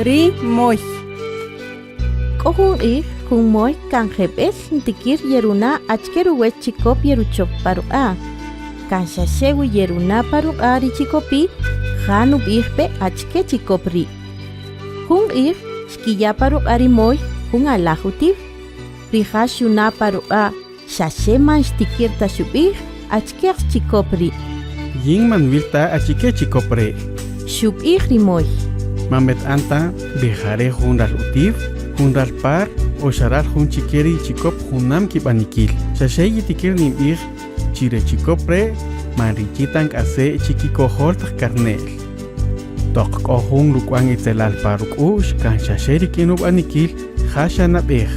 Ri moy. K'o jun q'ij, jun moy kan jeb'ël ntikïr yeruna' achkë ruwäch chikop yeruchöp pa ruq'a'. Kan xa xe wi yeruna' pa ruq'a' ri chikopi', ja nub'ij pe achkë chikop ri'. Jun q'ij, xkiya' pa ruq'a' ri moy jun alaj utiw. Rija' xuna' pa ruq'a' xa xe man xtikïr ta xub'ij achkë chikop ri'. Yin man nwil ta achike chikop re'. Xub'ij ri moy. Man weta'an ta we ja re' jun ral utiw, jun ral par o xa ral jun chike ri chikop junam kib'anikil. Xa xe yitikir ninb'ij chi re chikop re' man richin ta nk'ase' chi kikojol taq karne'l. Toq k'o jun ruk'wan itzelal pa ruk'u'x kan xa xe rik'in rub'anikil ja xa nab'ej.